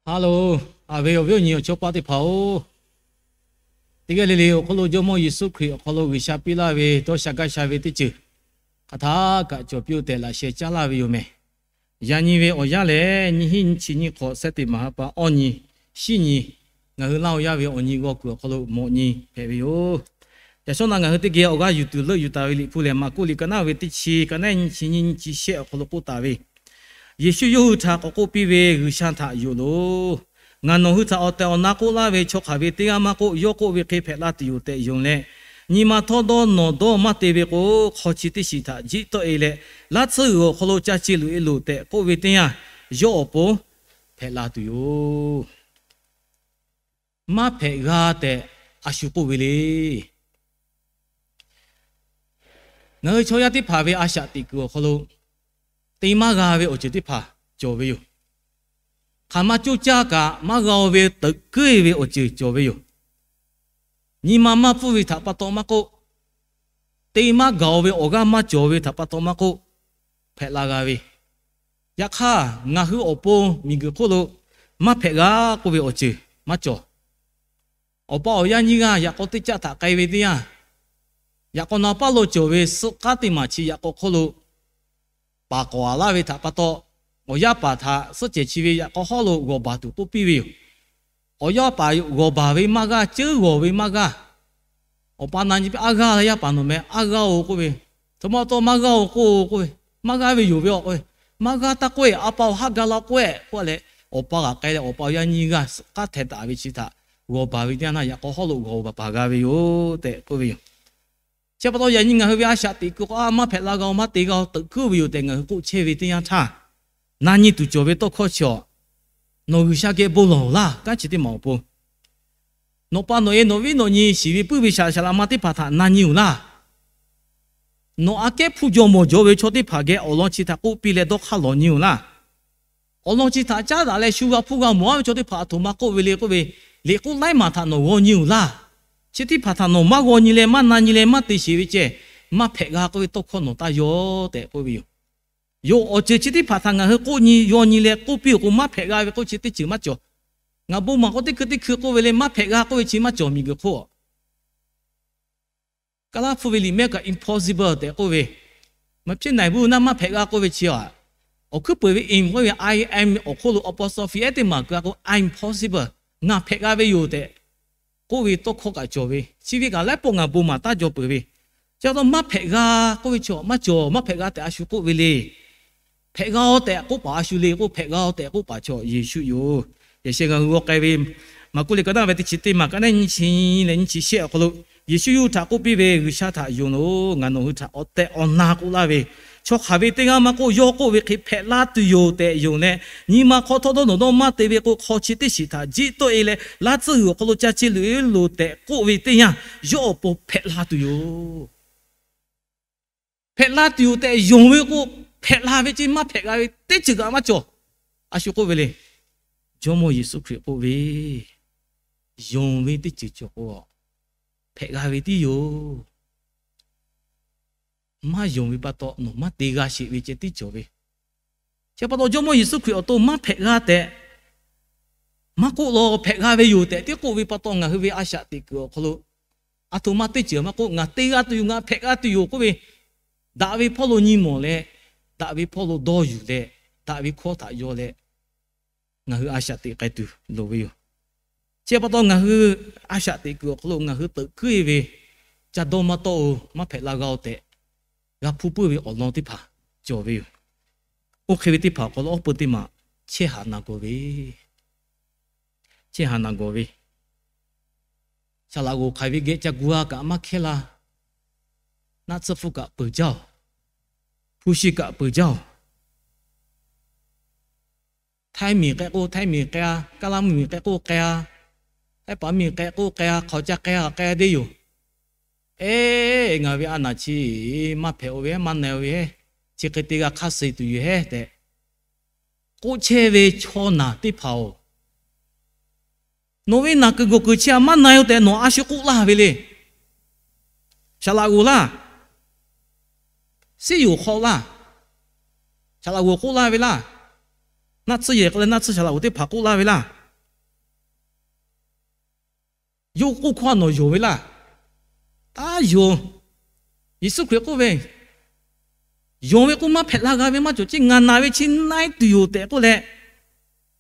Hello, a ve awˬ viˉ awˬ nyi awˬ chawˇ paˆ teˇ hpaˍ-oˬ, teˇ g'aˇ le le awˬ hk'aw lo Jawˇmawˇ Yeˍsuˆ Hkriꞈ awˬ hk'aw lo G'uiˬsha piˇ laˇ ve dawˇ sha gaˇ sha ve teˇ ceuˬ hk'aˬ htaˇ kaꞈ cawˬ piˇ-oˆ tehꞈ laꞈ sheh caˉ laˇ ve yoˬ mehˬ. Yaꞈ nyi ve awˬ yanˇ lehˬ, nyiˇ hinˉ nyiˇ chi nyiˇ hk'awꞈ, sehˉ teˇ maˍ ha pa awˇ nyi, shiˉ nyi, ngaˬ hui Laˇhuˍ yaˇ ve awˬ nyi g'aw kuiˬ awˬ hk'aw lo mawꞈ nyi hpehꞈ ve yoˬ. Yaꞈ shawˉ naꞈ ngaˬ hui teˇ geh awˬ g'aˇ yuˬ tuˬ leuˆ yuˬ taˍ ve Liꞈ hpu lehˬ, Maˍkuˆ liꞈ ka naˉ ve teˇ chi, ka naˉ nyiˇ chi nyiˇ nyiˇ chi shehˆ awˬ hk'aw lo k'oˆ taˍ ve, Yeˍsuˆ yawˇ hui htaꞈ k'awꞈ k'oˆ piˇ ve, G'uiˬsha htaꞈ yonˍ loˬ. Ngaˬ nawˬ hui htaꞈ awˬ tehˬ awˬ na k'oˆ laˇ ve, chaw hk'aˬ ve teˇ g'aˇ maˇ k'oˆ, yawˇ k'oˆ ve hk'e hpehꞈ la tuˬ yoˬ tehꞈ yonˍ leh, nyi ma htawˇ dawˇ nawˬ dawˇ maˇ te ve k'o, hk'aw chi teˇ shiˍ htaꞈ jiˆ tawˆ-e leh, laˇ tsuhˇ g'uiˬ awˬ hk'aw lo ca ce loꞈ-e loˬ tehꞈ k'oˆ ve teˇ yanˇ, yawˇ awˬ pon hpehꞈ la tuˬ yoˬ. Maˇ hpehꞈ g'a tehꞈ a shu k'oˆ ve le. Ngaˬ hui chaw yaˇ teˇ hpaˍ ve a shaꞈ teꞈ kuiˬ awˬ hk'aw lo te maˇ g'a ve awˬ ceuˬ teˇ hpaˍ cawˬ ve yoˬ. Hk'aˬ ma coˇ caˇ kaꞈ maˇ g'a-o ve teuꞈ kuiˉ ve awˬ ceuˬ cawˬ ve yoˬ. Nyi ma maˇ pfuhˇ ve htaꞈ pa taw maˇ k'oˆ, te maˇ gaˬ-o ve awˬ g'aˇ maˇ cawˬ ve htaꞈ pa taw maˇ k'oˆ, hpehꞈ la g'a ve. Yaꞈ hk'aˇ, ngaˬ hui awˬ pon miˬguiˬ hk'oˆ lo maˇ hpehꞈ g'a k'oˆ ve awˬ ceuˬ maˇ cawˬ. Awˬ pa awˬ yaˇ nyiˇ g'aˇ yaꞈ k'aw teˇ caˆ htaꞈ k'ai ve teˇ yanˇ, yaꞈ k'aw na paˇ lo cawˬ ve suhˆ k'aˉ teˇ maˬ chi yaꞈ k'aw hk'oˆ lo paˍ k'awꞈ-a laˇ ve htaꞈ pa taw, awˬ yaˇ paˍ htaꞈ suhˆ cehˬ chi ve yaꞈ k'aw hawˉ lo g'awˬ baˬ tuˬ k'oˆ piˇ ve yoˬ. Awˬ yaˇ paˍ g'awˬ baˬ ve maˇ g'aˇ, ceuˉ g'awˬ ve maˇ g'aˇ. Awˬ pa na nyi piˇ, aˉ g'aˇ yaˇ paˍ nawˬ meh, aˉ g'aˇ-oˬ k'oˆ ve, htoꞈ ma taw maˇ g'aˇ-oˬ k'o k'oˆ ve, maˇ g'aˇ ve yoˬ ve awˬ k'oˆ ve, maˇ g'aˇ taˇ k'oˆ-e, a pa awˬ haˉ ga la k'oˆ-e k'oˆ leh, awˬ pa g'aꞈ k'ai leh awˬ pa awˬ yaˇ nyiˇ g'aˇ suhˆ k'aˉ hteh taˍ ve chi htaꞈ g'awˬ baˬ ve teˇ yanˇ, yaꞈ k'aw hawˉ lo g'awˬ baˬ paˍ g'a ve yoˬ tehꞈ k'oˆ ve yoˬ. Chi pa taw yaꞈ nyi ngaˬ hui ve a shaꞈ teꞈ kuiˬ k'o, a maˇ hpehꞈ la g'a-o, maˇ te g'a-o, teuꞈ kuiˉ ve yoˬ tehꞈ ngaˬ hui k'oˆ chehˇ ve teˇ yanˇ htaˇ, na nyi tuˬ cawˬ ve tawˇ hkawˇ chi-a, nawˬ G'uiˬsha geh bon lawˬ-oˬ laˇ. Kanˉ chi teˇ maˬ awˬ pon, nawˬ pa nawˬ e nawˬ viˉ nawˬ nyi shiˍ ve puiˉ ve shaˍ shaˍ laꞈ ma teˇ hpaˍ htaꞈ na nyi-oˬ laˇ. Nawˬ aꞈ kehˉ hpu jaw mawˬ jaw ve chaw teˇ hpaˍ geh awˬ lawn chi htaꞈ k'oˆ piˇ leh dawˇ hk'aˇ lawˬ nyi-oˬ laˇ. Awˬ lawn chi htaꞈ caˉ daꞈ leh shu g'a hpuˇ g'a mawˬ-a ve chaw teˇ hpaˍ aˬ htoꞈ ma k'oˆ ve le k'oˆ ve, liꞈ k'oˆ laiˉ maˬ htaꞈ nawˬ g'aw nyi-oˬ laˇ. Chi teˇ hpaˍ htaꞈ nawˬ maˇ g'aw nyi leh maˇ na nyi leh maˇ te sheˍ ve ceh, maˇ hpehꞈ g'a k'oˆ ve tawˇ hkawˇ nawˬ taˇ yaw tehꞈ k'oˆ ve yoˬ. Yoˬ, awˬ ceuˬ chi teˇ hpaˍ htaꞈ ngaˬ hui k'oˆ nyi yaw nyi leh k'oˆ piˇ-oˬ k'o, maˇ hpehꞈ g'a ve k'oˆ chi teˇ ceuˬ maˇ cawˬ. Ngaˬ bon maˬ k'o teˇ hkui teˇ hkui k'oˆ ve le, maˇ hpehꞈ g'a k'oˆ ve chi maˇ cawˬ miˬguiˬ hk'oˆ. Kaˇlaˇ hpu ve liꞈ mehˆ kaꞈ impossible tehꞈ k'oˆ ve, maˇ hpehꞈ naˍ bu naˇ maˇ hpehꞈ g'a k'oˆ ve chi-a, awˬ hkuiˉ peuˬ ve im k'oˆ ve I am awˬ hk'oˆ lo apostrophe ehˉ teˇ maˬ keu-a k'o, impossible, ngaˬ hpehꞈ g'a ve yoˬ tehꞈ k'oˆ ve tawˇ hkawˇ kaꞈ cawˬ ve, chi ve kaꞈ laiˉ pawˆ ngaˬ bon maˬ taˇ jaw peuˬ ve. Chi pa taw maˇ hpehꞈ g'a k'oˆ ve chi maˇ cawˬ, maˇ hpehꞈ g'a tehꞈ a shu k'oˆ ve le. Hpehꞈ g'a-o tehꞈ k'oˆ paˍ a shu le k'o, hpehꞈ g'a-o tehꞈ k'oˆ paˍ chaw Yeˍsuˆ yoˬ. Yaꞈ sheh ngaˬ hui g'aw k'ai ve, Maˍkuˆ liꞈ ka naˉ ve teˇ chi teˇ maˬ ka naˉ nyiˇ chi leh nyiˇ chi shehˆ awˬ hk'aw lo, Yeˍsuˆ yawˇ hui htaꞈ k'oˆ piˇ ve, G'uiˬsha htaꞈ yonˍ loˬ. Ngaˬ nawˬ hui htaꞈ awˬ tehˬ awˬ na k'oˆ laˇ ve, chaw hk'aˬ ve teˇ g'aˇ maˇ k'oˆ, yawˇ k'oˆ ve hk'e hpehꞈ laˇ tuˬ yoˬ tehꞈ yonˍ leh, nyi ma hk'aw htawˇ dawˇ nawˬ dawˇ maˇ te ve k'o, hk'aw chi teˇ shiˍ htaꞈ jiˆ tawˆ-e leh laˇ tsuhˇ g'uiˬ awˬ hk'aw lo ca ce loꞈ-e loˬ tehꞈ k'oˆ ve teˇ yanˇ, yawˇ awˬ pon hpehꞈ la tuˬ yoˬ. Hpehꞈ la tuˬ yoˬ tehꞈ yonˍ ve k'o, hpehꞈ la ve ce maˇ hpehꞈ g'a ve teˇ ceuˬ kaꞈ maˇ cawˬ. A shu k'oˆ ve le, Jawˇmawˇ Yeˍsuˆ Hkriꞈ k'oˆ ve, yonˍ ve teˇ ceuˬ cawˬ k'o, hpehꞈ g'a ve tiˉ yoˬ. Maˇ yonˍ ve pa taw nawˬ maˇ te g'a sheˍ ve ceh tiˉ cawˬ ve. Chi pa taw Jawˇmawˇ Yeˍsuˆ Hkriꞈ awˬ to maˇ hpehꞈ g'a tehꞈ maˇ k'oˆ law, hpehꞈ g'a ve yoˬ tehꞈ tiˉ k'oˆ ve pa taw, ngaˬ hui ve a shaꞈ teꞈ kuiˬ awˬ hk'aw lo aˬ htoꞈ ma teˇ ceuˬ maˇ k'oˆ, ngaˬ te g'a tuˬ yoˬ, ngaˬ hpehꞈ g'a tuˬ yoˬ k'oˆ ve, daꞈ ve hpawˇ lo nyi mawˬ leh, daꞈ ve hpawˇ lo dawˇ yuˬ leh, daꞈ ve hkawˇ htaꞈ yaw leh, ngaˬ hui a shaꞈ teꞈ k'ai tuˬ loˍ ve yoˬ. Chi pa taw ngaˬ hui a shaꞈ teꞈ kuiˬ awˬ hk'aw lo ngaˬ hui teuꞈ kuiˉ ve, ca dawˇ maˇ tawˆ-oˬ, maˇ hpehꞈ la g'a-o tehꞈ g'a hpuˇ puiˉ ve awˬ lawn teˇ hpaˍ cawˬ ve yoˬ. Oˇ hk'e ve teˇ hpaˍ awˬ hk'aw lo awˬ peu teˇ maˬ chehˇ haꞈ naˬ gawˬ ve, chehˇ haꞈ naˬ gawˬ ve, saˍ laꞈ g'oˍ hk'aiˬ ve geh ca gu-a kaꞈ maˇ hkehˇ laˇ. Naˆ tsuhˇ hpfuhˇ kaꞈ peuˬ jaˇ-oˬ. Hpu shi kaꞈ peuˬ jaˇ-oˬ. Htaiˇ miˬ k'ai k'o Htaiˇ miˬ k'ai-a, Kaˇlaˇ mvuhˇ miˬ k'ai k'o k'ai-a, Htaiˇ paˍ miˬ k'ai k'o k'ai-a, hk'aˬ ca k'ai-a k'ai deˇ yoˬ. Eˬ, ngaˬ ve a naˬ chi maˇ hpehꞈ-o ve, maˇ na-o ve, chi hk'e te g'a hk'aˇ suh tuˬ yoˬ heˉ tehꞈ k'oˆ chehˇ ve chaw naˬ teˇ hpaˍ-oˬ, nawˬ ve naˬ kuiˬ gawˬ kuiˬ chi htaꞈ maˇ na-o tehꞈ nawˬ a shu k'oˆ laˇ ve le. Saˍ laꞈ g'oˍ laˇ. Siˉ yoˍ hk'aw laˇ. Saˍ laꞈ g'oˍ k'oˆ laˇ ve laˇ. Naˆ tsuhˇ yehˬ k'ai leh naˆ tsuhˇ saˍ laꞈ g'oˍ teˇ hpaˍ k'oˆ laˇ ve laˇ. Yawˇ k'oˆ hkawˇ nawˬ yonˍ ve laˇ. Taˇ yonˍ. Yeˍsuˆ Hkriꞈ k'oˆ ve, yonˍ ve k'oˆ maˇ hpehꞈ la g'a ve maˇ cawˬ ceˇ, ngaˬ naˬ ve chi na-e tuˬ yoˬ tehꞈ k'oˆ leh,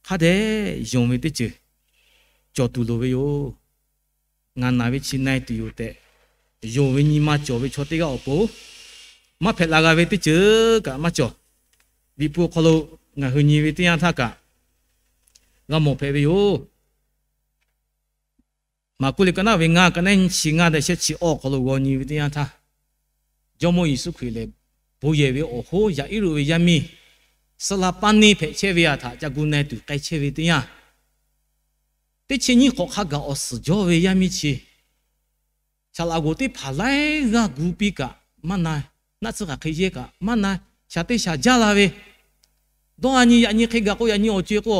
hk'a dehꞈ yonˍ ve teˇ ceuˬ cawˬ tuˬ loˍ ve yoˬ. Ngaˬ naˬ ve chi na-e tuˬ yoˬ tehꞈ yonˍ ve nyi ma cawˬ ve chaw teˇ g'aˇ awˬ pon, maˇ hpehꞈ la g'a ve teˇ ceuˬ kaꞈ maˇ cawˬ. Liꞈ hpu awˬ hk'aw lo ngaˬ hui nyi ve teˇ yanˇ htaˇ kaꞈ g'a mawˬ hpehꞈ ve yoˬ. Maˍkuˆ liꞈ ka naˆ ve ngaˇ, ka naˆ nyiˇ chi ngaˇ leh shehˆ chi awˇ awˬ hk'aw lo g'aw nyi ve teˇ yanˇ htaˇ, Jawˇmawˇ Yeˍsuˆ Hkriꞈ lehˬ, bon yehˬ ve awˬ hoˉ Yaˍiˉruˆ ve yaˇ miˇ suh la paˇ neˇ hpehꞈ chehˇ ve aˬ htaꞈ ca gu na-e tuˬ k'ai chehˇ ve teˇ yanˇ, teˇ chi nyiˇ hk'awꞈ hk'a gaˬ awˬ suhˍ jawˇ ve yaˇ miˇ chi, saˍ laꞈ g'oˍ teˇ hpaˍ laiˉ g'aˇ gu piˇ kaꞈ maˇ na, naˆ tsuhˇ hk'aˬ hk'e yehˇ kaꞈ maˇ na, shaˍ teˇ shaˍ jaˇ la ve, dawˇ a nyi yaꞈ nyi hk'e gaˬ k'o yaꞈ nyi awˬ co-e k'o,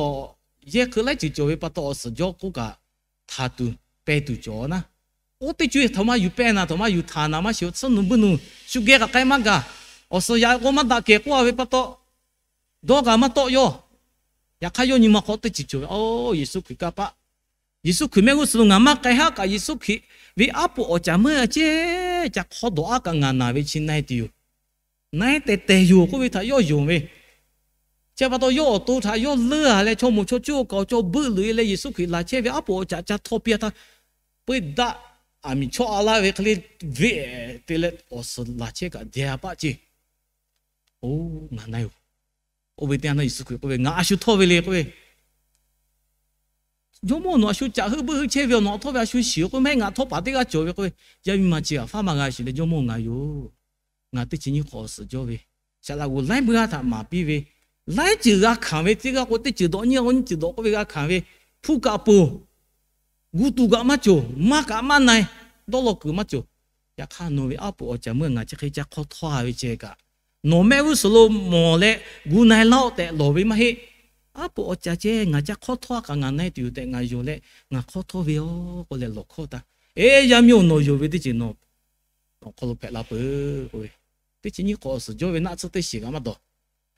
yehˇ hk'eu laiˉ ceuˬ cawˬ ve pa taw awˬ suhˍ jawˇ k'oˆ kaꞈ htaˍ tuˬ peh tuˬ cawˬ naˉ. Oˇ teˇ co-e htaꞈ maˇ yuˬ peh naˍ, htaꞈ maˇ yuˬ htaˍ naˍ, maˇ shiˍ tsuhˇ nuˬ buiˇ nuˬ shu geh kaꞈ k'ai maˇ gaˬ. Awˬ suhˍ yaꞈ k'o maˇ daꞈ kehˬ k'oˆ a ve pa taw, dawˇ kaꞈ maˇ tawˆ yawˇ. Yaꞈ hk'aˇ yawˇ nyi ma hk'aw teˇ ceuˬ cawˬ ve, Oˇ Yeˍsuˆ Hkriꞈ kanˇ paˆ. Yeˍsuˆ Hkriꞈ mehˆ g'uˇ suhˍ lo ngaˬ maˇ k'ai haˉ kaꞈ Yeˍsuˆ Hkriꞈ ve aˉ poꞈ awˬ caˍ meuˇ a cehˇ ca hk'aw dawˬ aˉ kaꞈ ngaˬ naˬ ve chi na-e tuˬ yoˬ. Na-e tehˬ tehˬ yoˬ k'oˆ ve htaꞈ yawˇ yonˍ ve. Chi pa taw yawˇ awˬ to htaꞈ yawˇ leuˉ a leh chaw moˍ chaw cuˇ awˬ kaˍ awˬ cawˇ buiˆ loꞈ e leh Yeˍsuˆ Hkriꞈ laˬ chehˇ ve aˉ poꞈ awˬ caˍ ca htaw piˇ a htaˇ, peu daꞈ aˬ miˍ chawˇ a laˇ ve hk'e le, veꞈ te leh awˬ suhˍ laˬ chehˇ kaꞈ dehˬ a paˆ ceˇ. Oˇ, ngaˬ na yoˬ. Oˇ ve teˇ yanˇ htaˇ Yeˍsuˆ Hkriꞈ k'oˆ ve, Ngaˬ a shu htawˇ ve le k'oˆ ve, Jawˇmawˇ nawˬ a shu caꞈ heuˆ buiˆ heuˆ chehˇ ve awˬ nawˬ htawˇ ve a shu shiˍ k'oˆ mehˆ, ngaˬ htawˇ paˍ teˇ g'aˇ cawˬ ve k'oˆ ve, yaˇ miˇ ma chi aˬ faˉ maˇ g'a shiˍ leh, Jawˇmawˇ ngaˬ yoˬ. Ngaˬ teˇ chi nyiˇ hk'awꞈ awˬ suhˍ jawˇ ve, saˍ laꞈ g'oˍ laiˉ buiˇ a htaꞈ maˍ piˇ ve, laiˉ ceuˬ g'a hkanˍ ve teˇ g'aˇ k'o teˇ ceuˬ dawꞈ nyi a k'o nyiˇ ceuˬ dawꞈ k'oˆ ve g'a hkanˍ ve, hpu kaꞈ poˬ, gu tuˬ kaꞈ maˇ cawˬ, maˇ kaꞈ maˇ na-e, dawˇ law kuiˬ maˇ cawˬ. Yaꞈ hk'aˇ nawˬ ve aˉ poꞈ awˬ caˍ meuˇ ngaˬ chi hk'e ca hk'aw htawˇ a ve ceh kaꞈ, nawˬ mehˆ g'uˇ suhˍ lo mawˬ leh gu na-e laˇ-oˆ tehꞈ lawˬ ve maˇ heˆ. Aˉ poꞈ awˬ caˍ ceh ngaˬ ca hk'aw htawˇ a kaꞈ ngaˬ na-e tuˬ yoˬ tehꞈ ngaˬ yonˍ leh ngaˬ hk'aw htawˇ ve yoˬ k'oˆ leh lawˬ hkawˇ taˍ. Eˇ, yaˇ miˇ-oˬ, nawˬ yonˍ ve teˇ ceuˬ nawˬ awˬ hk'aw lo hpehꞈ la peuˬ k'oˆ ve, teˇ chi nyiˇ hk'awꞈ awˬ suhˍ jawˇ ve naˆ tsuhˇ teˇ shiˍ kaꞈ maˇ dawˬ.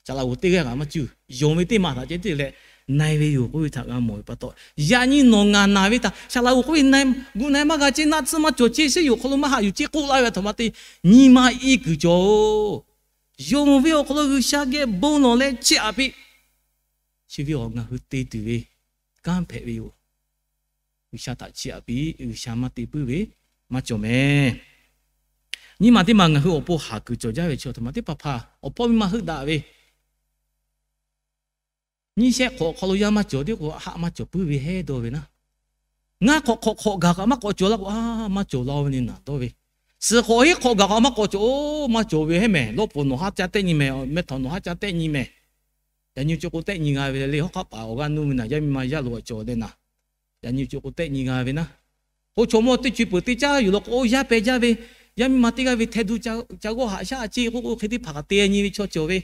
Saˍ laꞈ g'oˍ teˇ g'aˇ kaꞈ maˇ cuˇ. Yonˍ ve teˇ maˬ htaꞈ ceh tiˉ leh na-e ve yoˬ k'oˆ ve htaꞈ g'a mawˬ ve pa taw, yaꞈ nyi nawˬ ngaˬ naˬ ve htaꞈ saˍ laꞈ g'oˍ k'oˆ ve, gu na-e maˇ g'a ceˇ, naˆ tsuhˇ maˇ cawˬ ceˇ, suhˉ yoˬ hk'aw lo maˇ haꞈ yuˬ ceˇ k'oˆ laˇ ve a htoꞈ ma te nyi ma iˉ kuiˬ cawˬ-oˬ. Yonˍ ve awˬ hk'aw lo G'uiˬsha geh bon lawˬ leh chiˇ aꞈ piˇ. Chi ve awˬ ngaˬ hui te tuˬ ve kanˉ hpehꞈ ve yoˬ. G'uiˬsha htaꞈ chiˇ aꞈ piˇ. G'uiˬsha maˇ te puiˉ ve maˇ cawˬ mehˍ. Nyiˇ maˬ teˇ maˬ ngaˬ hui awˬ pon haˍ kuiˬ cawˬ jaˇ ve chi a htoꞈ ma teˇ hpaˍ hpaˍ awˬ hpawˇ miˇ ma heuˆ daꞈ ve, nyiˇ shehˆ hk'awꞈ awˬ hk'aw lo yaˇ maˇ cawˬ tiˉ k'o haˆ maˇ cawˬ puiˉ ve heˉ dawˇ ve naˉ. Ngaˇ hk'awꞈ hk'awꞈ hk'awꞈ gaˬ kaꞈ maˇ k'awꞈ cawˬ la k'o, a, maˇ cawˬ la-o ve le naˍ dawˇ ve. Suhˍ hk'awꞈ hiˉ hk'awꞈ gaˬ kaꞈ maˇ k'awꞈ cawˬ-oˬ, maˇ cawˬ ve heˉ mehˍ. Lawˇ pfuhˍ nawˬ haˉ caˇ tehˆ nyi mehˍ, meh htawnˍ nawˬ haˉ caˇ tehˆ nyi mehˍ. Yaꞈ nyi co k'o tehˆ nyi g'a ve le, hawˉ hk'aˆ paˍ awˬ g'aˇ nuˇ ve naˍ, yaˇ miˇ ma yaˇ loꞈ cawˬ leh naˍ. Yaꞈ nyi co k'o tehˆ nyi g'a ve naˉ. K'o chaw mawˇ teˇ co-e peuˬ teˇ caˉ yuˬ law k'o, oˇ yaˇ peh jaˇ ve, yaˇ miˇ ma teˇ g'aˇ ve hteh du ca g'awˇ haꞈ shaˉ a ceˇ k'oˆ k'o, hk'e teˇ hpaˍ kaꞈ te nyi ve chaw cawˬ ve.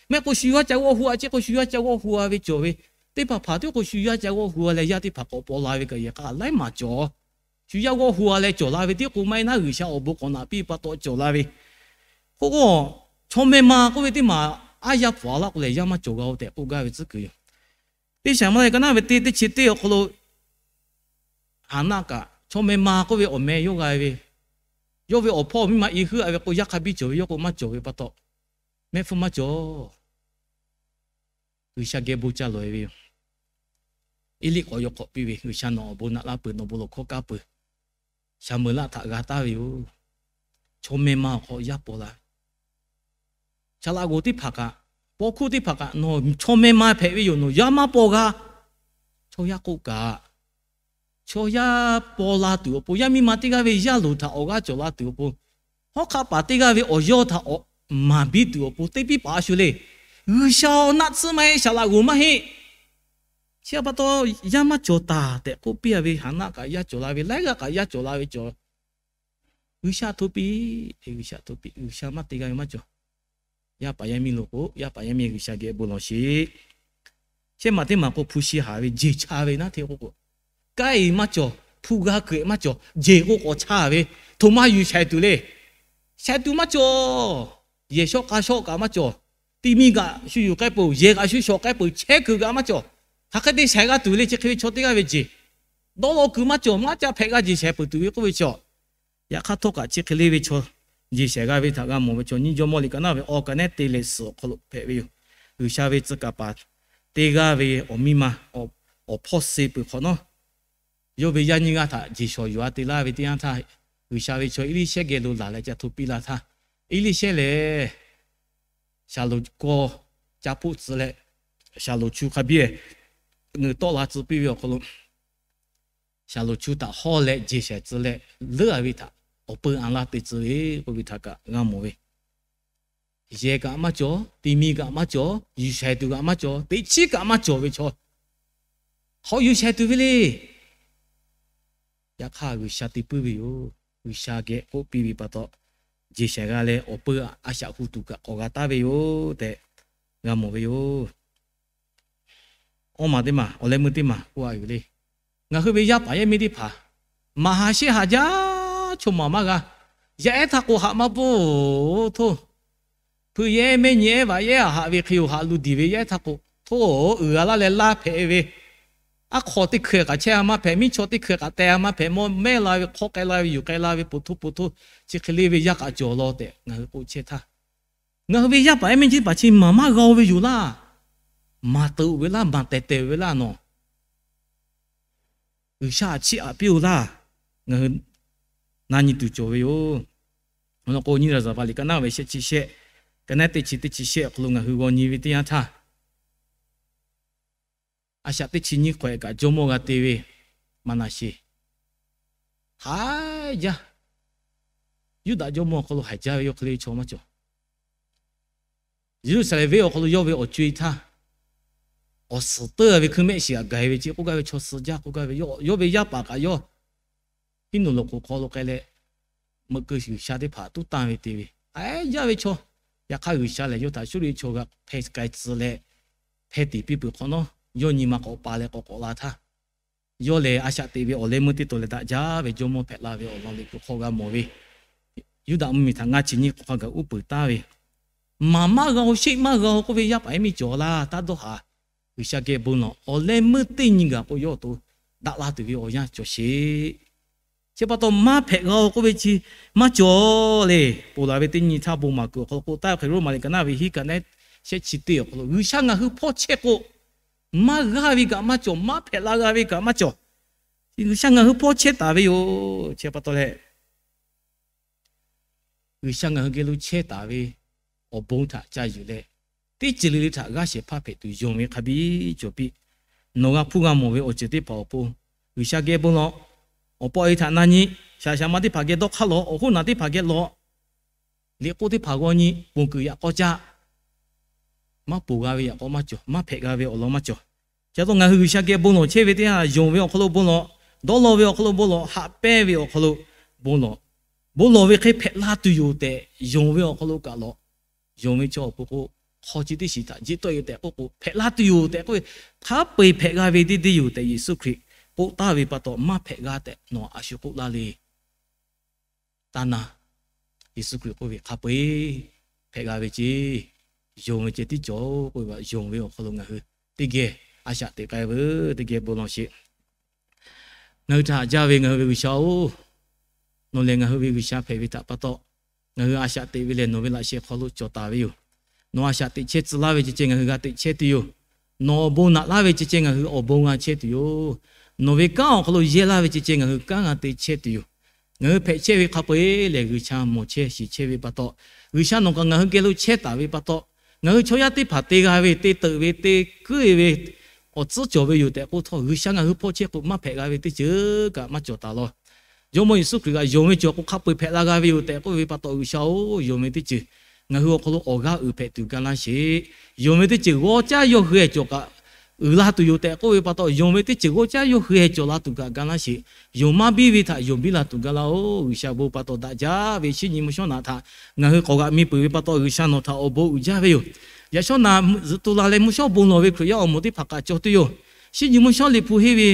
Mehˆ k'o shu yaˇ ca g'awˇ hu a ceˇ k'o, shu yaˇ ca g'awˇ hu a ve cawˬ ve. Teˇ hpaˍ hpaˍ tiˉ k'o shu yaˇ ca g'awˇ hu a leh yaˇ teˇ hpaˍ k'awꞈ paw la ve kaꞈ yehˬ k'a laiˉ maˬ cawˬ. Shu yaˇ g'awˇ hu a leh cawˬ la ve tiˉ k'o maˇ heˆ naˉ, G'uiˬsha awˬ bon k'awꞈ naꞈ piˇ pa taw cawˬ la ve. K'o, chaw meh ma k'oˆ ve teˇ maˬ aˉ yaˇ pfuhˍ a laˇ k'o lehˬ, yaˇ maˇ cawˬ g'a-o tehꞈ k'oˆ gaˇ ve tcuhˉ kuiˬ yoˬ. Teˇ shaˍ ma leh ka naˉ ve teˇ teˇ chi teˇ awˬ hk'aw lo Haˍnaˆ kaꞈ chaw meh ma k'oˆ ve awˬ meh yawˇ g'a ve, yawˇ ve awˬ hpawˇ miˇ ma i heuˆ a ve k'o, yaˇ hk'a biˇ cawˬ ve, yawˇ k'o maˇ cawˬ ve pa taw, mehˆ hpfuhˇ maˇ cawˬ. G'uiˬsha geh bon ca lawˬ e ve yoˬ. Eˇliˆ k'awꞈ yaw hk'awꞈ piˇ ve, G'uiˬsha nawˬ awˬ bon naꞈ laˇ peuˬ, nawˬ bon lawˬ hkawˇ kaˇ peuˬ. Shaˍmeuˍlaˆ htaꞈ g'a taˍ ve yoˬ. Chaw meh ma awˬ hk'aw yaˇ paw la ve, saˍlaꞈ g'oˍ teˇ hpaˍ kaꞈ, paw hkuˇ teˇ hpaˍ kaꞈ, nawˬ chaw meh ma hpehꞈ ve yoˬ, nawˬ yaˇ maˇ paw g'a. Chaw yaˇ k'oˆ kaꞈ, chaw yaˇ paw la tuˬ awˬ pon, yaˇ miˇ ma teˇ g'aˇ ve yaˇ loˍ htaꞈ awˬ g'aˇ cawˬ la tuˬ awˬ pon, hawˉ hk'aˆ paˍ teˇ g'aˇ ve awˬ yawˇ htaꞈ maˍ biˇ tuˬ awˬ pon teˇ piˉ paˍ a shu le. G'uiˬsha naˆ tsuhˇ maˇ heˆ, saˍlaꞈ g'oˍ maˇ heˆ. Chi pa taw, yaˇ maˇ cawˬ taˍ tehꞈ k'oˆ piˇ a ve Haˍnaˆ kaꞈ yaˇ cawˬ la ve, laiˉ g'aˇ kaꞈ yaˇ cawˬ la ve cawˬ. G'uiˬsha hto piˇ, G'uiˬsha hto piˇ, G'uiˬsha maˇ te g'a ve maˇ cawˬ. Yaˇ paˍ yaˇ miˇ lo k'o, yaˇ paˍ yaˇ miˇ G'uiˬsha geh bon lawˬ sheˍ. Shehˆ maˬ teˇ maˬ k'o, hpu shi haˍ ve jeˬ cha ve naˉ hteˇ k'oˆ k'o, k'ai maˇ cawˬ, hpu g'a kuiˬ maˇ cawˬ, jeˬ k'o k'awꞈ cha ve, htoꞈ ma yuˬ shaiˍ tuˬ le. Shaiˍ tuˬ maˇ cawˬ. Yehˬ shawˆ k'a shawˆ kaꞈ maˇ cawˬ. Ti mi kaꞈ shu yuˬ k'ai peuˬ, yehˬ kaꞈ shu shawˍ k'ai peuˬ, chehˇ kuiˬ kaꞈ maˇ cawˬ. Hk'aˬ hk'e te shaiˍ g'a tuˬ le, chi hk'e ve chaw teˇ g'aˇ ve jeˬ. Dawˇ law kuiˬ maˇ cawˬ, maˇ ca hpehꞈ g'a jeˬ shaiˍ peuˬ tuˬ ve k'oˆ ve chaw, yaꞈ hk'aˇ htawˇ kaꞈ chi hk'e le ve chaw jeˬ shaiˍ g'a ve htaꞈ g'a mawˬ ve chaw, nyiˇ Jawˇmawˇ liꞈ ka naˇ ve awˬ ka nehˉ te leh suhˍ awˬ hk'aw lo hpehꞈ ve yoˬ. G'uiˬsha ve tcuh kaˍ paˍ teˇ g'aˇ ve awˬ miˇ ma awˬ hpawˇ suh peuˬ hk'awꞈ nawˉ, yawˇ ve yaˇ nyiˇ g'aˇ htaꞈ jeˬ shawˍ yuˬ a te laˇ ve teˇ yanˇ htaˇ, G'uiˬsha ve chaw Eˇliˇshehˇ geh lo laˬ leh ca hto piˇ la htaˇ, Eˇliˇshehˇ lehˬ shaˍlonˍ kawˇ ca hpoˆ tcuh leh, shaˍlonˍ chu hk'a biˇ ngeuˍ tawˆ la tcuh piˇ ve awˬ hk'aw lo, shaˍlonˍ chu htaꞈ hawˇ leh jeˬ shaiˍ tcuh leh, leuˉ a ve htaꞈ awˬ peu anˍ laˇ te tcuh ve k'oˆ ve htaꞈ kaꞈ g'a mawˬ ve. Yehˬ kaꞈ maˇ cawˬ, ti mi kaꞈ maˇ cawˬ, yuˬ shaiˍ tuˬ kaꞈ maˇ cawˬ, teꞈ chiˉ kaꞈ maˇ cawˬ ve chaw, hk'aw yuˬ shaiˍ tuˬ ve le. Yaꞈ hk'aˇ G'uiˬsha te puiˉ ve yoˬ. G'uiˬsha geh k'oˆ piˇ ve pa taw, jeˬ shaiˍ g'a leh awˬ peu a shaꞈ hu tuˬ kaꞈ k'awꞈ g'a taˍ ve yoˬ tehꞈ g'a mawˬ ve yoˬ. Awˇ maˬ teˇ maˬ, awˬ leh meuˇ teˇ maˬ k'oˆ a ve le. Ngaˬ hui ve yaˇ paˍ yaˇ miˇ teˇ hpaˍ, maˍ haˍ shehˆ haˍ jaˇ, chaw maˍ maˇ g'a. Yaˇ ehˉ htaˇ k'o haꞈ maˇ bvuhˇ htoˇ. Hpeuꞈ yehˇ mehˇ nyi ehˉ vaꞈ yehˇ a haꞈ ve hk'e yoˬ, haꞈ lu diˬ ve yaˇ ehˉ htaˇ k'o, htoˇ uiˍ g'a laˇ leh laˇ hpehꞈ ve, aˉ hk'aw teˇ hkui kaꞈ chehˇ a maˇ hpehꞈ, miˉ chaw teˇ hkui kaꞈ teh a maˇ hpehꞈ, mawˇ mehˇ la ve, hk'awˇ k'ai la ve, yuˬ k'ai la ve, poˬ htoˇ poˬ htoˇ, chi hk'e le ve yaˇ kaꞈ cawˬ law tehꞈ ngaˬ hui k'oˆ chehˇ htaˇ, ngaˬ hui ve yaˇ paˍ yaˇ miˇ teˇ hpaˍ chi maˍ maˇ g'a-o ve yoˬ laˇ. Maˍ teuꞈ ve laˇ, maˍ tehˬ tehˬ ve laˇ nawˬ. G'uiˬsha a chiˇ aꞈ piˇ-oˬ laˇ. Ngaˬ hui na nyi tuˬ cawˬ ve yoˬ. Awˬ lawn k'o, Nyiˇ Laˍzaˍvaˍ liꞈ ka naˇ ve shehˆ chi shehˆ, ka naˉ teˇ chi teˇ chi shehˆ awˬ hk'aw lo ngaˬ hui g'aw nyi ve teˇ yanˇ htaˇ, a shaꞈ teˇ chi nyiˇ hk'awꞈ kaꞈ jawˇmawˇ g'a te ve Maˍnaˍseˍ, haˉ jaˇ, Yuˇdaꞈ jawˇmawˇ awˬ hk'aw lo haiˬ jaˇ ve yawˇ hk'e le ve chaw maˇ cawˬ. Yeˍruˆsaˍlehnˍ venˇ awˬ hk'aw lo yawˇ ve awˬ co-e htaˇ, awˬ suhˍ teuˇ ve hkui mehˆ shiˍ aꞈ gaˬ ve ce k'oˆ gaˇ ve chaw suh jaˇ k'oˆ gaˇ ve, yawˇ ve yaˇ paˍ kaꞈ yawˇ hiˉ noˬ loꞈ k'oˍ hk'aw lo k'ai leh, meuꞈ keu G'uiˬsha teˇ hpaˍ tuˉ tanˇ ve te ve, a jaˇ ve chaw. Yaꞈ hk'aˇ G'uiˬsha lehˬ yawˇ htaꞈ shuˉ le chaw g'a hpeh k'ai tcuh leh, hpeh tiˍ piˇ peuˬ hk'awꞈ nawˉ, yawˇ nyi ma k'awꞈ pa leh k'awꞈ k'awꞈ la htaˇ, yawˇ lehˬ a shaꞈ teꞈ ve awˬ leh meuˇ teˇ taw leh daꞈ jaˇ ve jawˇmawˇ hpehꞈ la ve awˬ lawn liꞈ hpu hk'aw g'a mawˬ ve, Yuˇdaꞈ mvuhˇmiˬ htaꞈ ngaˇ chi nyiˇ hk'awꞈ hk'a gaˬ uˉ peunˍ taˍ ve, maˍ maˇ g'a-o, sheˆ maˇ g'a-o k'oˆ ve yaˇ paˍ yaˇ miˇ cawˬ laˇ. Taˇ dawˇ haˍ. G'uiˬsha geh bon lawˬ. Awˬ leh meuˇ teˇ nyi gaˬ k'o yawˇ awˬ to daꞈ la tuˬ ve awˬ yanˇ cawˬ sheˍ. Chi pa taw maˇ hpehꞈ g'a-o k'oˆ ve chi maˇ cawˬ le. Ponˬ laˬ ve teˇ nyi htaˇ bon maˍ kuiˬ awˬ hk'aw lo k'oˆ taˍ ve hk'e, Roˉmaꞈ liꞈ ka naˇ ve hiˉ ka nehˉ shehˆ chi teˇ awˬ hk'aw lo, G'uiˬsha ngaˬ hui hpawˇ chehˇ k'o, maˇ g'aˇ ve kaꞈ maˇ cawˬ, maˇ hpehꞈ la g'a ve kaꞈ maˇ cawˬ. G'uiˬsha ngaˬ hui hpawˇ chehˇ taˍ ve yoˬ. Chi pa taw leh, G'uiˬsha ngaˬ hui geh lo chehˇ taˍ ve awˬ bon htaꞈ ca yuˬ leh, teˇ ceuˬ le le htaꞈ g'aˇ shehˍ hpaˇ hpehꞈ tuˬ yonˍ ve hk'a biˇ cawˬ piˇ. Nawˬ g'a hpuˇ g'a mawˬ ve awˬ ceuˬ teˇ hpaˍ awˬ pon, G'uiˬsha geh bon lawˬ. Awˬ pa awˬ e htaꞈ na nyi. Shaˍ shaˍ ma teˇ hpaˍ geh dawˇ hk'aˇ lawˬ. Awˬ hoˉ naˬ teˇ hpaˍ geh lawˬ. Liꞈ k'oˆ teˇ hpaˍ g'aw nyi. Ponˬ kuiˬ yaꞈ k'aw caˇ. Maˇ ponˬ g'a ve yaꞈ k'aw maˇ cawˬ. Maˇ hpehꞈ g'a ve awˬ lawn maˇ cawˬ. Chi pa taw ngaˬ hui G'uiˬsha geh bon lawˬ chehˇ ve teˇ yanˇ, yonˍ ve awˬ hk'aw lo bon lawˬ, dawˇ law ve awˬ hk'aw lo bon lawˬ, haꞈ pehnˇ ve awˬ hk'aw lo bon lawˬ. Bon lawˬ ve hk'e hpehꞈ la tuˬ yoˬ tehꞈ, yonˍ ve awˬ hk'aw lo kaꞈ lawˬ. Yonˍ ve chaw awˬ pon k'o, hk'aw chi teˇ shiˍ htaꞈ jiˆ tawˆ e tehꞈ k'oˆ k'o, hpehꞈ la tuˬ yoˬ tehꞈ k'oˆ ve, hk'a peu-eˬ hpehꞈ g'a ve deˇ deˇ yoˬ tehꞈ Yeˍsuˆ Hkriꞈ k'oˆ taˍ ve pa taw, maˇ hpehꞈ g'a tehꞈ nawˬ a shu k'oˆ laˇ le. Taˇ na. Yeˍsuˆ Hkriꞈ k'oˆ ve, hk'a peu-eˬ hpehꞈ g'a ve ce, yonˍ ve ceh tiˉ cawˬ k'oˆ ve, yonˍ ve awˬ hk'aw lo ngaˬ hui teˇ geh a shaꞈ teꞈ k'ai veuˬ. Teˇ geh bon lawˬ sheˍ. Ngaˬ hui htaꞈ haꞈ jaˇ ve ngaˬ hui ve G'uiˬsha-oˬ, nawˬ lehˬ ngaˬ hui ve G'uiˬsha hpehꞈ ve htaꞈ pa taw, ngaˬ hui a shaꞈ teꞈ ve lehˬ nawˬ ve laꞈ sheh hk'aw lo cawˬ taˍ ve yoˬ. Nawˬ a shaꞈ teꞈ chehˇ tcuh laˇ ve ceh ceh ngaˬ hui g'a teꞈ chehˇ tuˬ yoˬ. Nawˬ awˬ bon naꞈ laˇ ve ceh ceh ngaˬ hui awˬ bon g'a chehˇ tuˬ yoˬ. Nawˬ ve kanˉ awˬ hk'aw lo yehˇ laˇ ve ceh ceh ngaˬ hui kanˉ g'a te chehˇ tuˬ yoˬ. Ngaˬ hui hpehꞈ chehˇ ve hk'a peu-eˬ lehˬ G'uiˬsha mawˬ chehˇ shiˍ chehˇ ve pa taw, G'uiˬsha nawˬ kaꞈ ngaˬ hui geh lo chehˇ taˍ ve pa taw, ngaˬ hui chaw yaˇ teˇ hpaˍ te g'a ve, te teuꞈ ve, te kuiˉ e ve, awˬ tcuhˉ cawˬ ve yoˬ tehꞈ k'oˆ htawˇ, G'uiˬsha ngaˬ hui hpawˇ chehˇ k'o maˇ hpehꞈ g'a ve teˇ ceuˬ kaꞈ maˇ cawˬ taˍ law. Jawˇmawˇ Yeˍsuˆ Hkriꞈ kaꞈ yonˍ ve cawˬ k'o hk'a peu-eˬ hpehꞈ la g'a ve yoˬ tehꞈ k'oˆ ve pa taw, G'uiˬsha-oˬ, yonˍ ve teˇ ceuˬ ngaˬ hui awˬ hk'aw lo awˬ g'aˇ uiˍ hpehꞈ tuˬ ga laˇ sheˍ. Yonˍ ve teˇ ceuˬ g'awˇ caˉ yawˇ hui cawˬ kaꞈ uiˍ la tuˬ yoˬ tehꞈ k'oˆ ve pa taw, yonˍ ve teˇ ceuˬ g'awˇ caˉ yawˇ hui cawˬ la tuˬ kaꞈ ga laˇ sheˍ. Yonˍ maˇ biˇ ve htaꞈ yonˍ biˇ la tuˬ ga laˇ-oˬ. G'uiˬsha bon pa taw daꞈ jaˇ ve shinˉ nyi mvuhˇ shawˉ naꞈ htaꞈ ngaˬ hui k'awꞈ g'aꞈ mi peuˬ ve pa taw, G'uiˬsha nawˬ htaꞈ awˬ bon uiˍ jaˇ ve yoˬ. Yaꞈ shawˉ naꞈ zuhꞈ tu la leh mvuhˇ shawˉ bon lawˬ ve Hkriꞈ yaˇ awˬ moˍ teˇ hpaˍ kaꞈ cawˬ tuˬ yoˬ. Shinˉ nyi mvuhˇ shawˉ Liꞈ hpu henˇ ve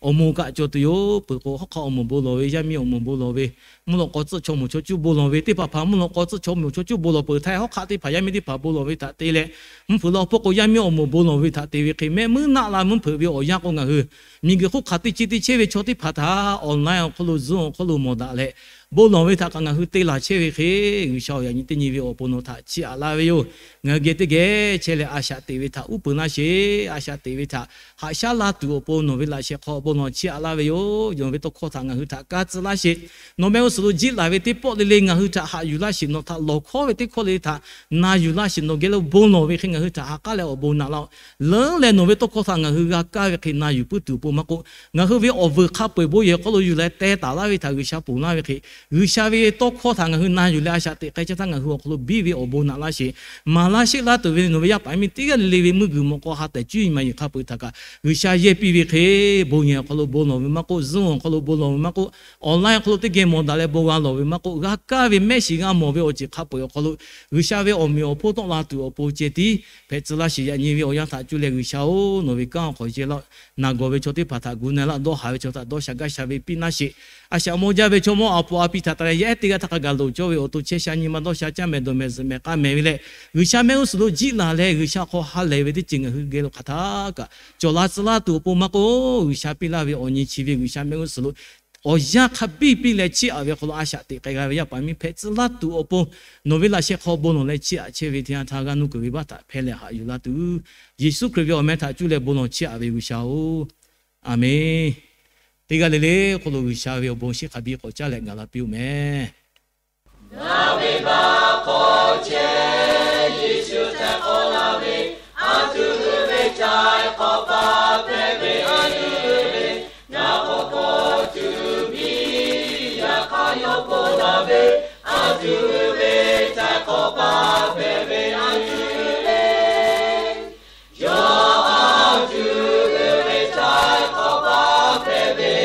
awˬ moˍ kaꞈ cawˬ tuˬ yoˬ. Peuˬ k'o hawˉ hk'aˇ awˬ moˍ bon lawˬ ve, yaˇ miˇ awˬ moˍ bon lawˬ ve, mvuhˇ lawꞈ k'aw tcuhˆ chaw moˍ chaw cuˇ bon lawˬ ve teˇ hpaˍ hpaˍ mvuhˇ lawꞈ k'aw tcuhˆ chaw moˍ chaw cuˇ bon lawˬ peuˬ htaˇ, hawˉ hk'aˆ teˇ hpaˍ yaˇ miˇ teˇ hpaˍ bon lawˬ ve htaꞈ te leh, mvuhˇ hpeuꞈ la awˬ hpawˇ k'o yaˇ miˇ awˬ moˍ bon lawˬ ve htaꞈ te ve hk'e, mehˆ muiˉ naˆ la mvuhˇ hpeuꞈ ve awˬ yanˇ k'o ngaˬ hui miˬguiˬ hk'oˆ hk'aˬ teˇ chi teˇ chehˇ ve chaw teˇ hpaˍ htaꞈ online awˬ hk'aw lo Zoom awˬ hk'aw lo mawˬ daꞈ leh, bon lawˬ ve htaꞈ kaꞈ ngaˬ hui te laˬ chehˇ ve hk'e, G'uiˬsha awˬ yaꞈ nyi teˇ nyi ve awˬ pon nawˬ htaꞈ chiˇ aꞈ laˇ ve yoˬ. Ngaˬ hui geh teˇ geh chehˇ leh a shaꞈ teꞈ ve htaꞈ uˉ peunˍ laˇ sheˍ. A shaꞈ teꞈ ve htaꞈ haꞈ shaˉ la tuˬ awˬ pon nawˬ ve laꞈ sheh hk'aw bon lawˬ chiˇ aꞈ laˇ ve yoˬ. Yonˍ ve tawˇ hkawˇ htaꞈ ngaˬ hui htaꞈ kaˇ tcuh laˇ sheˍ. Nawˬ mehˆ g'uˇ suhˍ lo jiˆ laˬ ve teˇ pawˆ le le ngaˬ hui htaꞈ haꞈ yuˬ laˇ sheˍ. Nawˬ htaꞈ lawˬ hkawˉ ve teˇ hkawˇ le le htaꞈ na yuˬ laˇ sheˍ. Nawˬ geh lo bon lawˬ ve hk'e ngaˬ hui htaꞈ ha k'aˉ leh awˬ bon naꞈ laˇ-oˆ. Leuˉ leh nawˬ ve tawˇ hkawˇ htaꞈ ngaˬ hui g'a kaˇ ve hk'e na yuˬ puiˉ tuˬ awˬ pon maˇ k'oˆ, ngaˬ hui ve awˬ vuiˬ hk'a peu-eˬ bon yehˬ awˬ hk'aw lo yuˬ leh teh taˍ laˇ ve htaꞈ G'uiˬsha ponˬ laˇ ve hk'e, G'uiˬsha ve tawˇ hkawˇ htaꞈ ngaˬ hui na yuˬ leh a shaꞈ teꞈ k'ai caˇ htaˇ ngaˬ hui awˬ hk'aw lo biˇ ve awˬ bon naꞈ laˇ sheˍ. Maˍ laˇ sheˆ laˇ tuˬ ve nawˬ ve yaˇ paˍ miˇ teˇ g'aˇ le le ve meuˇ g'uiˬ mawꞈ k'aw ha tehˬ cuˇ yiˍ maˍ yiˍ hk'a peu-eˬ htaꞈ kaꞈ G'uiˬsha yehˇ piˇ ve hk'e, bon yehˬ awˬ hk'aw lo bon lawˬ ve maˇ k'oˆ, Zoom awˬ hk'aw lo bon lawˬ ve maˇ k'oˆ, online awˬ hk'aw lo teˇ geh mawˬ daꞈ leh bon g'a lawˬ ve maˇ k'oˆ, g'a kaˇ ve mehˆ shiˍ g'a mawˬ ve awˬ ceuˬ hk'a peu-eˬ awˬ hk'aw lo G'uiˬsha ve awˬ meꞈ awˬ hponˇ tawˆ la tuˬ awˬ pon ceh tiˉ hpehꞈ tcuh laˇ sheˍ. Yaꞈ nyi ve awˬ yanˇ htaꞈ cuˇ leh G'uiˬsha-oˬ, nawˬ ve kanˉ awˬ hk'aw yehˇ laˇ-oˆ. Naˬ gawˬ ve chaw teˇ hpaˍ htaꞈ gu na laˇ, dawˇ haˍ ve chaw htaꞈ dawˇ sha gaˇ sha ve piˇ laˇ sheˍ. A shaꞈ mawˇ jaˇ ve chaw mawˇ a poˍ a pi htaꞈ taˍ leh yaˇ ehˉ teˇ g'aˇ htaˇ hk'a gaˬ loˍ cawˇ ve awˬ to chehˇ sha nyi ma dawˇ sha caˇ mehˍ dawˬ mehˍ zuhꞈ mehˍ k'a mehˍ ve leh, G'uiˬsha mehˆ g'uˇ suhˍ lo jiˆ laˬ leh G'uiˬsha hk'aw ha lehˬ ve teˇ ceuˬ ngaˬ hui geh lo hk'aˬ htaˇ kaꞈ cawˬ la tcuh laˇ tuˬ awˬ pon maˇ k'oˆ, G'uiˬsha piˇ laˇ ve awˬ nyi chi ve G'uiˬsha mehˆ g'uˇ suhˍ lo awˬ yanˇ hk'a biˇ piˇ leh chiˇ aꞈ ve hk'aw lo a shaꞈ teꞈ k'ai g'a ve yaˇ paˍ miˇ hpehꞈ tcuh laˇ tuˬ awˬ pon, nawˬ ve laꞈ sheh hk'aw bon lawˬ leh chiˇ aꞈ chehˇ ve teˇ yanˇ htaˇ g'aˇ nuˇ kuiˬ ve baˆ htaꞈ hpehˇ leh haꞈ yuˬ laˇ tuˬ, Yeˍsuˆ Hkriꞈ ve awˬ meh htaꞈ cuˇ leh bon lawˬ chiˇ aꞈ ve G'uiˬsha-oˬ, Aˬmenˍ. Teˇ g'aˇ le le hk'oˆ lo G'uiˬsha ve awˬ bon shiˍ hk'a biˇ k'awꞈ caˇ leh gaˬ la piˇ-oˆ mehˍ. Ngaˬ ve baˆ hk'aw chehˇ Yeˍsuˆ htaiˍ hk'awꞈ la ve, a tuˬ uiˍ ve htaiˍ hk'awꞈ paˇ hpehꞈ ve a tuˬ uiˍ ve, ngaˬ k'awꞈ k'awꞈ tuˬ biˇ yaꞈ hk'aˇ yawˇ k'oˆ laˇ ve, a tuˬ uiˍ ve htaiˍ hk'awꞈ paˇ hpehꞈ ve a tuˬ uiˍ ve, yawˇ a tuˬ uiˍ ve htaiˍ hk'awꞈ paˇ hpehꞈ ve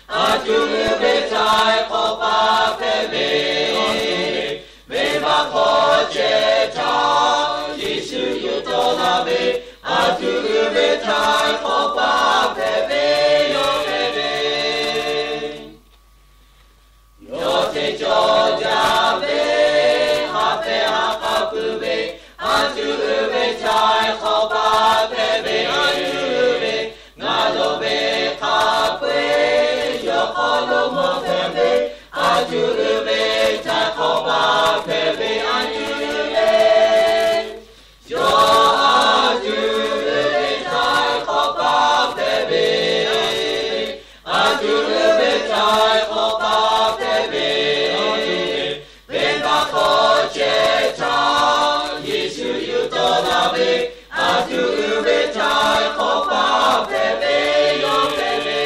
a tuˬ uiˍ ve, a tuˬ uiˍ ve htaiˍ hk'awꞈ paˇ hpehꞈ ve a tuˬ uiˍ ve, venˇbaˆ hk'aw chehˇ htaˇ Yeˍsuˆ yuˬ tawˆ la ve, a tuˬ uiˍ ve htaiˍ hk'awꞈ paˇ hpehꞈ ve yawˇ hpehꞈ ve, yawˇ hteˇ cawˇ jaˇ ve, ha hpehˇ ha k'a pui ve, a tuˬ uiˍ ve htaiˍ hk'awꞈ paˇ hpehꞈ ve a tuˬ uiˍ ve, ngaˬ yawˇ ve hk'a peu-eˬ yawˇ hk'aw lo mawˬ hpehꞈ ve, a tuˬ uiˍ ve htaiˍ hk'awꞈ paˇ hpehꞈ ve a tuˬ uiˍ ve, yawˇ a tuˬ uiˍ ve htaiˍ hk'awꞈ paˇ hpehꞈ ve, a tuˬ uiˍ ve htaiˍ hk'awꞈ paˇ hpehꞈ ve, venˇbaˆ hk'aw chehˇ htaˇ Yeˍsuˆ yuˬ tawˆ la ve, a tuˬ uiˍ ve htaiˍ hk'awꞈ paˇ hpehꞈ ve yawˇ hpehꞈ ve,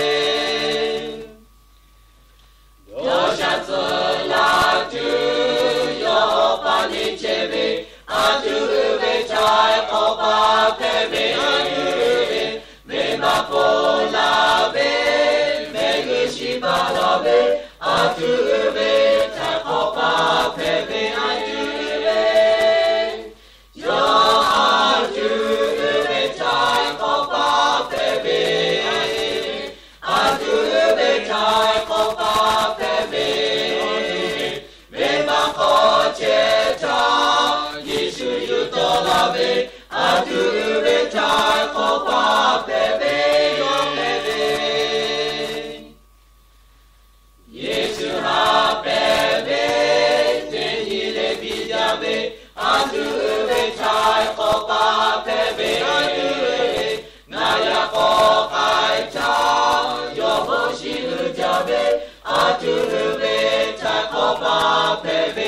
yawˇ shaˍ tcuh la tuˬ yawˇ awˬ pa neˇ chehˇ ve, a tuˬ uiˍ ve htaiˍ hk'awꞈ paˇ hpehꞈ ve a tuˬ uiˍ ve, venˇbaˆ hpfuhˆ la ve, mehˆ g'uˇ shiˍ baˬ la ve, a tuˬ uiˍ ve htaiˍ hk'awꞈ paˇ hpehꞈ ve a tuˬ uiˍ ve, yawˇ a tuˬ uiˍ ve htaiˍ hk'awꞈ paˇ hpehꞈ ve, a tuˬ uiˍ ve htaiˍ hk'awꞈ paˇ hpehꞈ ve, venˇbaˆ hk'aw chehˇ htaˇ Yeˍsuˆ yuˬ tawˆ la ve, a tuˬ uiˍ ve htaiˍ hk'awꞈ paˇ hpehꞈ ve yawˇ hpehꞈ ve, Yeˍsuˆ ha hpehꞈ ve, teˇ nyi le biˇ jaˇ ve, a tuˬ uiˍ ve htaiˍ hk'awꞈ paˇ hpehꞈ ve a tuˬ uiˍ ve, ngaˬ yaꞈ k'aw k'ai htaˇ yawˇ hk'aw shiˍ uiˍ jaˇ ve, a tuˬ uiˍ ve htaiˍ hk'awꞈ paˇ hpehꞈ ve